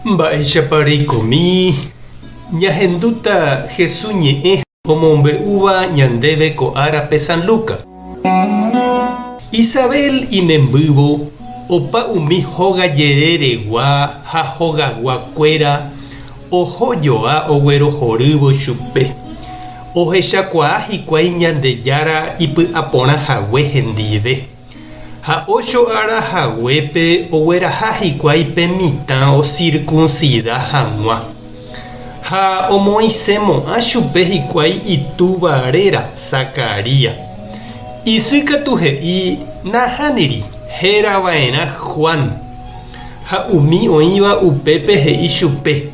Mba'éichapa reikomi ñahendúta Jesús ñe'ẽ omombe'úva ñandéve ko árape San Lucas? Isabel imembývo opa umi hóga jereregua ha hogaguakuéra oho joa oguerohorývo chupe. Ohechakuaa hikuái Ñandejára ipy'aporã hague hendive. Ha ócho ára haguépe ogueraha hikuái pe mitã osirkunsida hag̃ua. Ha omoĩsemo'ã chupe hikuái itúva réra, Zacarías. Isy katu he'i, Nahániri, héra va'erã Juan. Ha umi oĩva upépe he'i chupe,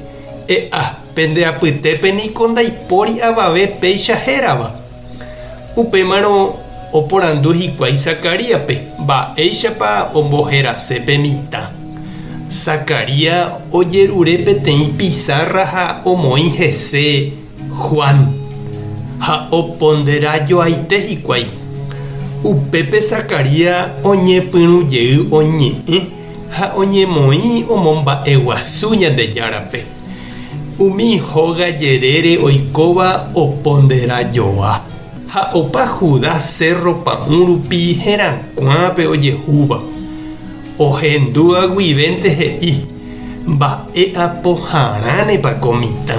E'a, pende apytépe niko ndaipóri avave péicha hérava. Upémarõ oporandu hikuái Zacaríaspe mba'éichapa omboherase pe mitã. Zacarías ojerure peteĩ pisárra ha omoĩ hese Juan, ha oponderajoaite hikuái. Upépe Zacarías oñepyrũ jey oñe'ẽ ha oñemoĩ omomba'eguasu Ñandejárape. Umi hóga jerére oikóva opondera joa, ha opa Judá sérro pa'ũ rupi herakuã pe ojehúva. Ohendúva guivénte he'i, Mba'e apoharãnepa ko mitã?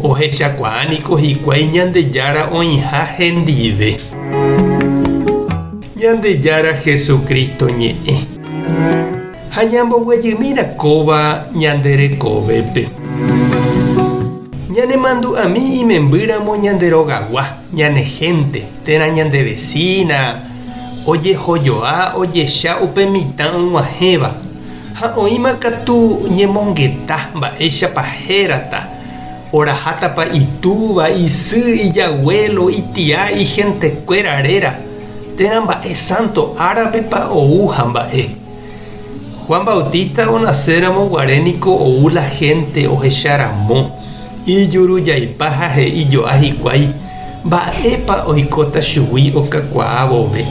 Ohechakuaa niko hikuái Ñandejára oĩha hendive. Ñandejára Jesucristo ñe'ẽ. Ha ñamboguejymína kóva ñande rekovépe. Ñanemandu'ami imembýramo ñande rogagua, ñane hénte, térã ñande vesína, ojehojoa ojecha upe mitã og̃uahẽva, ha oĩma katu ñemongeta mba'éichapa hérata, orahátapa itúva, isy, ijaguélo, itia, ihentekuéra réra, térã mba'e sánto árapepa ou ha mba'e. Juan Bautista onaséramo guare niko ou la hénte ohecharamo, ijurujaipa ha he'i jo'a hikuái mba'épa oikóta chugui okakuaa vove.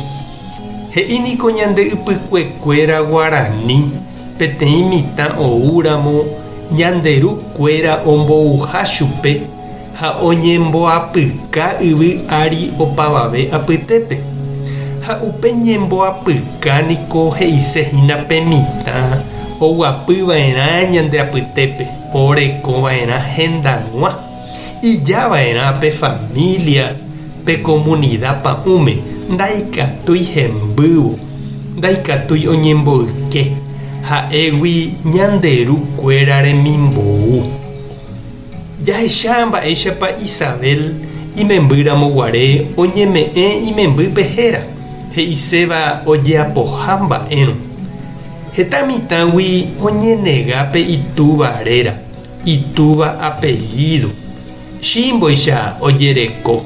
He'i niko ñande ypykuekuéra guarani peteĩ mitã oúramo ñande ru kuéra ombouha chupe ha oñemboapyka yvy ári opavave apytépe. Ha upe ñemboapyka niko he'ise hína pe mitã oguapy va'erã ñande apytépe, oreko va'erã hendag̃ua, ija va'erã pe familia, pe komunida pa'ũme, ndaikatúi hembývo, ndaikatúi oñemboyke, ha'égui ñande ru kuéra remimbou. Jahecha mba'éichapa Isabel imembýramo guare oñeme'ẽ imembýpe héra, he'iséva ojeapoha mba'érõ. Heta mitãgui oñenega pe itúva réra, itúva apellído, chímboicha ojereko.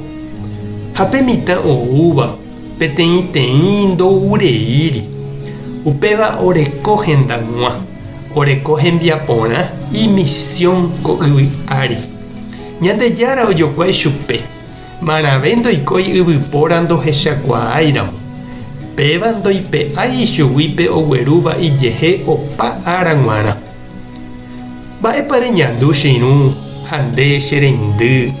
Ha pe mitã oúva peteĩteĩ ndoureíri, upéva oreko hendag̃ua. Oreko hembiaporã imisión ko yvy ári. Ñandejára ojokuái chupe, marãve ndoikói yvypóra ndohechakuaáiramo. Péva ndoipe'ái ichugui pe oguerúva ijehe opa ára g̃uarã. Mba'épa reñandu che irũ ha nde che reindy,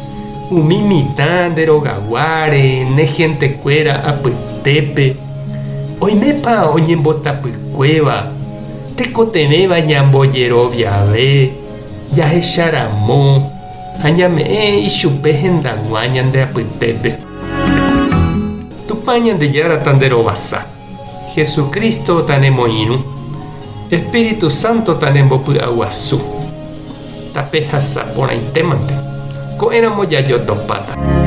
umi mitã nde rogaguáre, ne hentekuéra apytépe? Oimépa oñembotapykuéva? Tekotevẽva ñambojeroviave jahecharamo ha ñame'ẽ ichupe hendag̃ua ñande apytépe. Tupã Ñandejára tanderovasa, Jesucristo tanemoirũ, Espíritu Santo tanembopy'aguasu. Tapehasa porãitémante. Ko'ẽramo jajotopáta.